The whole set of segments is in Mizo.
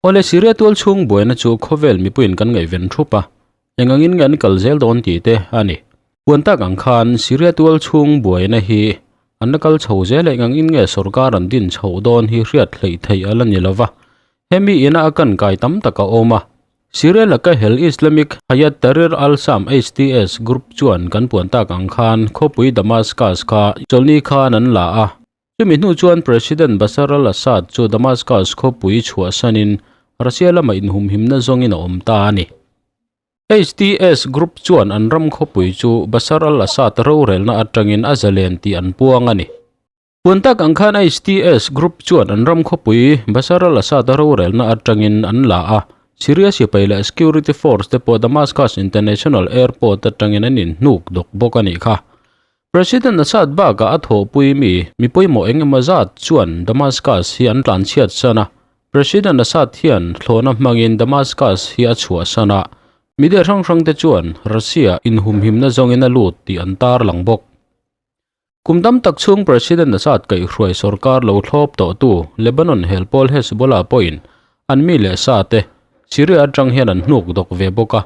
Awle Syria tual chhung buaina chu khawvel mipuiin kan ngaihven thup a, eng angin nge an kal zel dawn tih te a ni. Puan tak ang khan Syria tual chhung buaina hi an la kal chho zel a, eng angin nge sorkar an din chhoh dawn hi hriat hleih theih a la ni lova, hemi ina a kan kai tam tak a awm a. Syria laka hel Islamic Hayat Tahrir al-Sham, HTS, group chuan kan puan tak ang khan khawpui Damascus kha chawlhni khan an la a. Chumi hnu chuan President Bashar al-Assad chu Damascus khawpui chhuahsanin Russia lama inhumhimna zawngin a awm ta a ni. HTS group chuan an ram khawpui chu Bashar al-Assad rorelna atangin a zalen tih an puang a ni. Puan tak ang khan HTS group chuan an ram khawpui Bashar al-Assad rorelna atangin an la a, Syria sipai leh security force te pawh Damascus International Airport atangin an inhnuk dawk bawk a nih kha. President Assad bakah a thawhpui mi mi pawimawh eng emaw zat chuan Damascus hi an tlanchhiat san a. President Assad hian thlawhna hmangin Damascus hi a chhuahsan a, media hrang hrangte chuan Russia inhumhimna zawngin a lut tih an tarlang bawk. Kum tam tak chhung President Assad kaihhruai sorkar lo thlawp tawhtu Lebanon hel pawl Hezbollah pawhin an mi leh sa te Syria atang hian an hnuk dawk ve bawk a.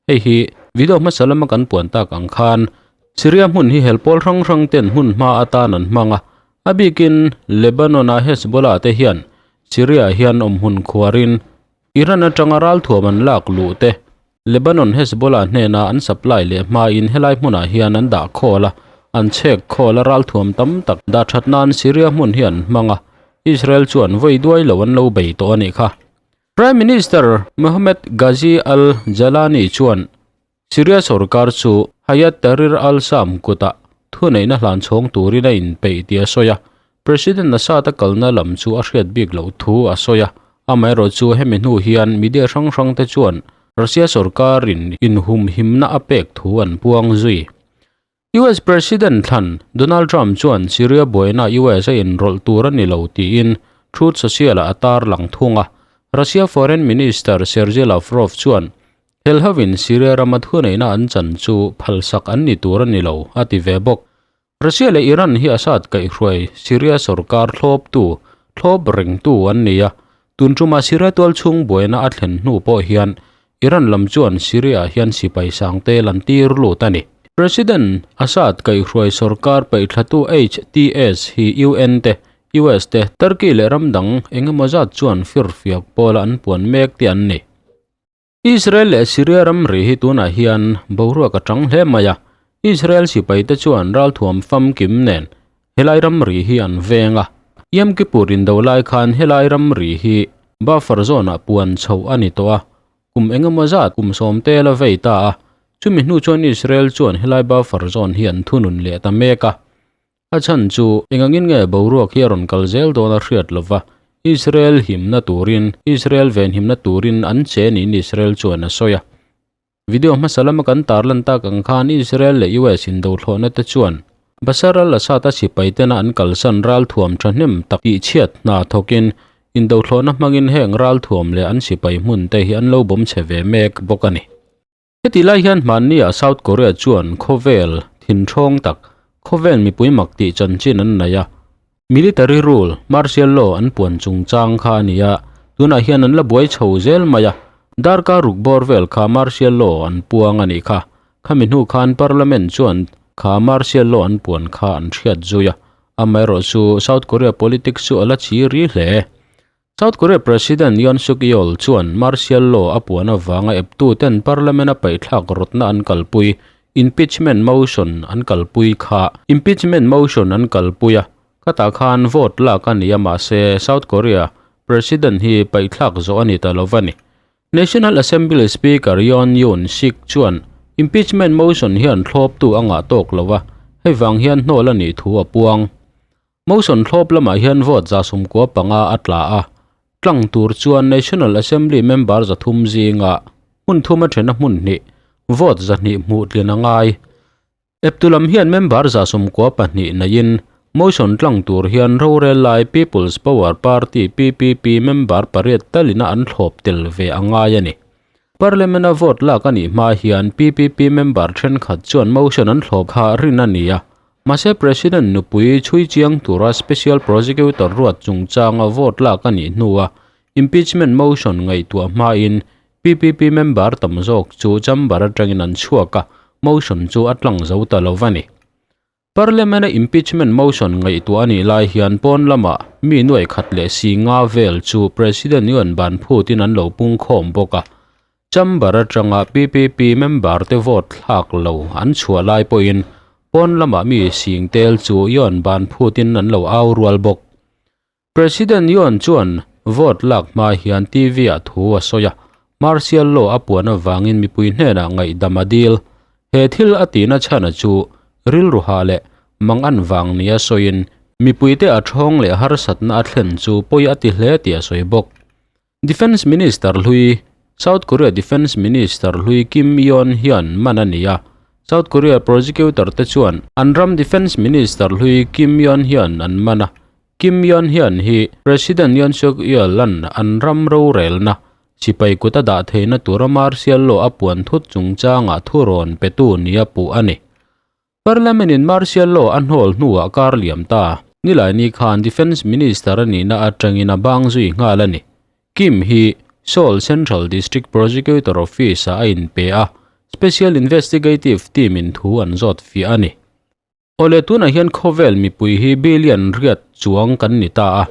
Hei hi video hmasa lama kan puan tak ang khan Syria hmun hi hel pawl hrang hrang ten hmun hma atan an hmang a, a bikin Lebanon-a Hezbollah te hian Syria hian awm hmun khuarin Iran atanga ralthuam an lak luh te Lebanon Hezbollah hnena an supply leh hmain helai hmunah hian an dah khawl a, an chhek khawl a ralthuam tam tak dah that nan Syria hmun hi an hmang a, Israel chuan vawi duai lo an lo bei tawh a nih kha. Prime Minister Mohammed Ghazi al-Jalani chuan Syria sorkar chu Hayat Tahrir al-Sham kutah thuneihna hlan chhawng turin a inpeih tih a sawi a, President Assad a kalna lam chu a hriat bik loh thu a sawi a. Amaherawhchu hemi hnu hian media hrang hrangte chuan Russia sorkarin inhumhimna a pek thu an puang zui. US President thlan Donald Trump chuan Syria buaina US a inrawlh tur a ni lo tiin Truth Social-ah a tar lang thung a. Russia Foreign Minister Sergei Lavrov chuan hel hovin Syria rama thuneihna an chan chu phalsak an ni tur a ni lo a ti ve bawk. Russia leh Iran hi Assad kaihhruai Syria sorkar thlawptu, thlawp rengtu an ni a. Tun ṭuma Syria tualchhung buaina a thlen hnu pawh hian Iran lam chuan Syria-ah hian sipai sangte lan tir lut a ni. President Assad kaihhruai sorkar paihthlatu HTS hi UN te, US te, Turkey leh ram dang eng emaw zat chuan firfiak pawla an puan mek te an ni. Israel leh Syria ramri hi tunah hian boruak a tang hle mai a, Israel sipaite chuan ralthuam famkim nen helai ramri hi an veng a. Yom Kippur indo lai khan helai ramri hi buffer zone-ah puan chhoh a ni tawh a, kum eng emaw zat kum sawm te la vei ta a, chumi hnu chuan Israel chuan helai buffer zone hi an thunun leh ta mek a. A chhan chu eng angin nge boruak hi a rawn kal zel dawn a hriat lova, Israel himna turin, Israel venhimna turin an che niin Israel chuan a sawi a. Video hmasa lama kan tarlan tak ang khan Israel leh US indothlawhna te chuan Bashar al-Assad-a sipai tena an kalsan ralthuam thahnem tak tihchhiat hna thawkin indothlawhna hmangin heng ralthuam leh an sipai hmun te hi an lo bawm chhe ve mek bawk a ni. Heti lai hian hmanni ah South Korea chuan khawvel thinthawng tak, khawvel mipui mak tih chanchin an nei a, Military rule, martial law an puan chungchang kha a ni a, tunah hian an la buai chho zel mai a, darkar ruk bawr vel kha martial law an puang a nih kha. Khami hnu khan parliament chuan kha martial law an puan kha an hriat zui a, amaherawh chu South Korea politics chu a la chi ri hle. South Korea President Yoon Suk Yeol chuan martial law a puan avanga eptuten parliament a paihthlak rawtna an kalpui, impeachment motion an kalpui kha. Impeachment motion an kalpui a, khatah khan vote lak a ni a mahse South Korea President hi paihthlak zawh a ni ta lo va ni. National Assembly Speaker Yoon Yoon Sik chuan impeachment motion hian thlawptu a ngah tawk lo a, hei vang hian hnawl a nih thu a puang. Motion thlawp lamah hian vote 65 a tla a, tlang tur chuan National Assembly member 300 zinga hmun thum a thena hmun hnih vote 200 hmuh tlin a ngai. Eptu lam hian member 92 neiin motion tlang tur hian rorel lai People's Power Party, PPP, member pariat talina an thlawp tel ve a ngai a ni. Parliament a vote lak a nih hma hian PPP member thenkhat chuan motion an thlawp kha rin a ni a, Mahse President nupui chhui chiang tura Special Prosecutor ruat chungchanga vote lak a nih hnua Impeachment motion ngaihtuah hmain PPP member tam zawk chu chamber atangin an chhuak a, motion chu a tlang zo ta lo va ni. Parliament-a impeachment motion ngaihtuah a nih lai hian pawn lamah mi nuai khat leh si nga vel chu President Yoon ban phutin an lo pung khawm bawk a. Chamber atanga PPP member te vote thlak lo an chhuah lai pawhin pawn lamah mi sing tel chu Yoon ban phutin an lo au rual bawk. President Yoon chuan vote lak hma hian TV-ah thu a sawi a, martial law a puan avangin mipui hnenah ngaihdam a dil. He thil a tihna chhana chu rilru hah leh mangan vang nia sawiin mipuite a thawng leh harsatna a thlen chu pawi a ti hle tih a sawi bawk. Defence Minister hlui, South Korea Defence Minister hlui Kim Yeon hian man a ni a, South Korea prosecutor te chuan an ram Defence Minister hlui Kim Yeon hian an man a. Kim Yeon hian hi President Yoon Suk Yeol-a'n an ram rorelna sipai kut a dah theihna tura martial law a puan thut chungchangah thurawn petu nia puh a ni. Parliament-in martial law a hnawl hnuah kar liam ta. Nilaini khan Defence Minister a nihna atangin a bang zui nghal a ni. Kim hi Seoul Central District Prosecutor Office-ah a inpe a, Special Investigative Team-in thu an zawt fiah a ni. Awle tunah hian khawvel mipui hi billion riat chuang kan ni ta a.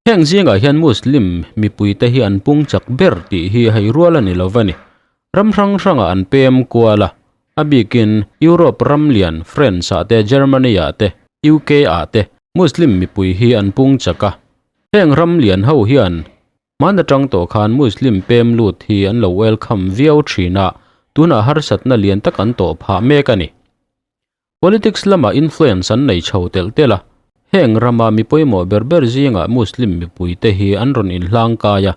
Heng zingah hian Muslim mipuite hi an pung chak ber tih hi hei rual a ni lo va ni. Ram hrang hrangah an pem kual a, a bikin Europe ram lian France ah te, Germany ah te, UK ah te Muslim mipui hi an pung chak a. Heng ram lian ho hian hman atang tawh khan Muslim pem lut hi an lo welcome viau thin a, tunah harsatna lian tak an tawh phah mek a ni. Politics lamah influence an nei chho telh telh a, heng rama mi pawimawh ber ber zingah Muslim mipuite hi an rawn inhlang kai a,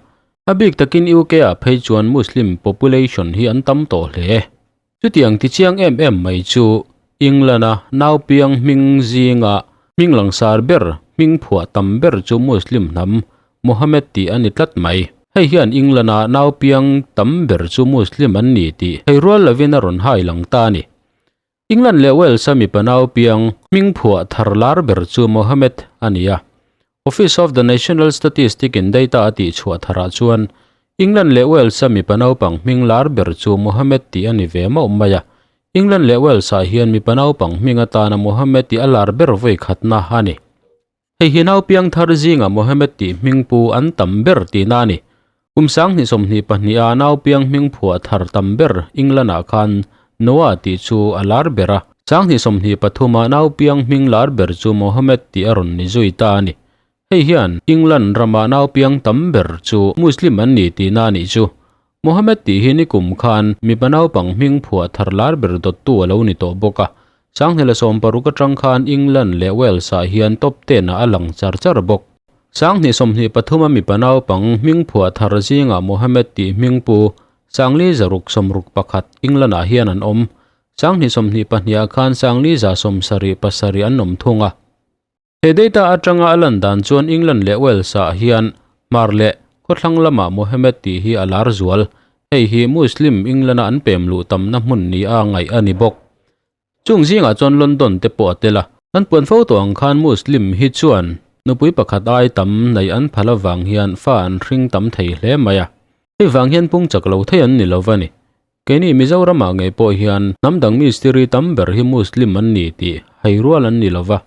a bik takin UK ah phei chuan Muslim population hi an tam tawh hle. Chutiang ti chiang em em mai chu England-a naupiang hming zinga hming langsar ber, hming phuah tam ber chu Muslim hnam Mohammed tih a ni tlat mai. Hei hian England-a naupiang tam ber chu Muslim an ni tih hei rual lovin a rawn hai lang ta a ni. England leh Wales-a mipa nau piang hming phuah thar lar ber chu Mohammed a ni a. Office of the National Statistic in data a tih chhuah tharah chuan England leh Wales-a mipa naupang hming lar ber chu Mohammed tih a ni ve mauh mai a. England leh Wales-ah hian mipa naupang hming atana Mohammed tih a lar ber vawi khatna a ni. Hei hi nau piang thar zingah Mohammed tih hming pu an tam ber tihna a ni. Kum 2022 a nau piang hming phuah thar tam ber England-ah khan Noah tih chu a lar ber a. 2023 a nau piang hming lar ber chu Mohammed tih a rawn ni zui ta a ni. Hei hian England rama nau piang tam ber chu Muslim an ni tihna a nih chu. Mohammed tih hi nikum khan mipa naupang hming phuah thar lar ber dawttu a lo ni tawh bawk a. 2016 atang khan England leh Wales-ah hian top ten-ah a lang char char bawk. 2023 a mipa naupang hming phuah thar zingah Mohammed tih hming pu 4661 England-ah hian an awm. 2022 ah khan 5177 an awm thung a. He data atanga a lan dan chuan England leh Wales-ah hian hmar leh khawthlang lamah Mohammed tih hi a lar zual. Hei hi Muslim England-a an pem luh tamna hmun nia ngaih a ni bawk. Chung zingah chuan London te pawh a tel a. An puan fo tawh ang khan Muslim hi chuan nupui pakhat ai tam neih an phal avang hian fa an hring tam thei hle mai a. Hei vang hian pung chak lo thei an ni lo va ni. Keini Mizoramah ngei pawh hian hnam dang mistiri tam ber hi Muslim an ni tih hai rual an ni lo va.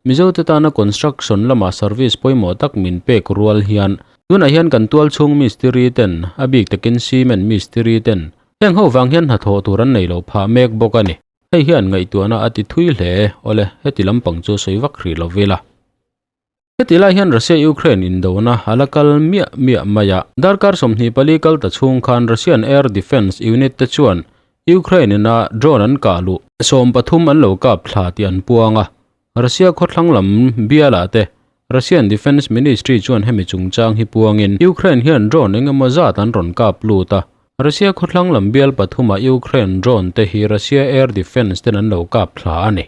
Mizote tana construction lama service pawimawh tak min pek rual hian tunah hian kan tualchhung mistiri ten, a bik takin cement mistiri ten, heng ho vang hian hnathawh tur an nei lo phah mek bawk a ni. Hei hian ngaihtuahna a ti thui hle. Awle, heti lampang chu sawi vak hrih lo vela. Heti lai hian Russia-Ukraine indona a la kal miah miah mai a. Darkar 24 kal ta chhung khan Russian Air Defence Unit te chuan Ukraine ina drone an kah luh 13 an lo kap thla tih an puang a. Russia khawthlang lam bialah te Russian Defence Ministry chuan hemi chungchang hi puangin Ukraine hian drone eng emaw zat an rawn kap lut a. Russia khawthlang lam bial pathuma Ukraine drone te hi Russia Air Defence ten an lo kap thla a ni.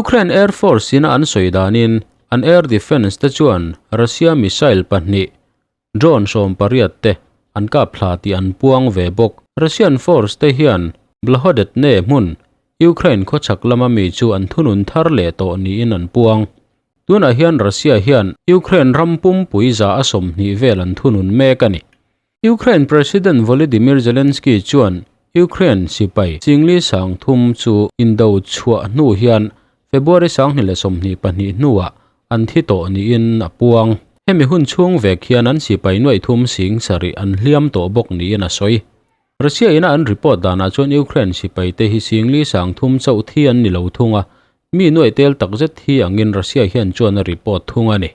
Ukraine Air Force ina an sawi danin an air defence te chuan Russia missile pahnih, drone 18 te an kap thla tih an puang ve bawk. Russian force te hian Blahodetne hmun, Ukraine khawchhak lama mi chu an thunun thar leh tawh niin an puang. Tunah hian Russia hian Ukraine ram pumpui 120 vel an thunun mek a ni. Ukraine President Volodymyr Zelensky chuan Ukraine sipai Chingli 3000 chu indo chhuah hnu hian February 2022 hnuah an thi tawh niin a puang. Hemi hun chhung vek hian an sipai nuaih thum 7000 an hliam tawh bawk niin a sawi. Russia ina an report danah chuan Ukraine sipai te hi 53,000 chauh thi an ni lo thung a, mi nuaih tel takzet thi angin Russia hian chuan a report thung a ni.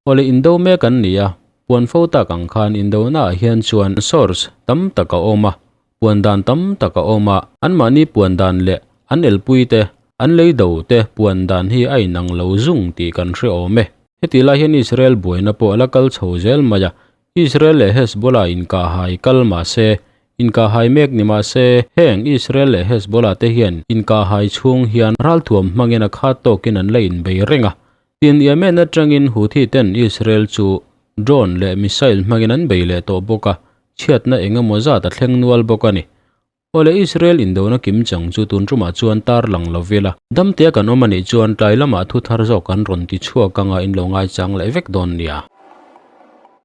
Awle indo mek an ni a, puan fo tak ang khan indona ah hian chuan source tam tak a awm a, puan dan tam tak a awm a, anmahni puan dan leh an elpui te, an lei do te puan dan hi a inang lo zung tih kan hre awm e. Heti lai hian Israel buaina pawh a la kal chho zel mai a, Israel leh Hezbollah inkahhai kal mah se, inkahhai mek ni mah se, heng Israel leh Hezbollah te hian inkahhai chhung hian ralthuam hmangin a khat tawkin an la inbei reng a. Tin, Yemen atangin Houthi ten Israel chu drone leh missile hmangin an bei leh tawh bawk a, chhiatna eng emaw zat a thleng nual bawk a ni. Awle Israel indona kim chang chu tun tumah chuan tar lang lo vela. Damtea kan awm a nih chuan tlai lamah thu thar zawk kan rawn ti chhuak anga in lo ngaichang leh vek dawn nia.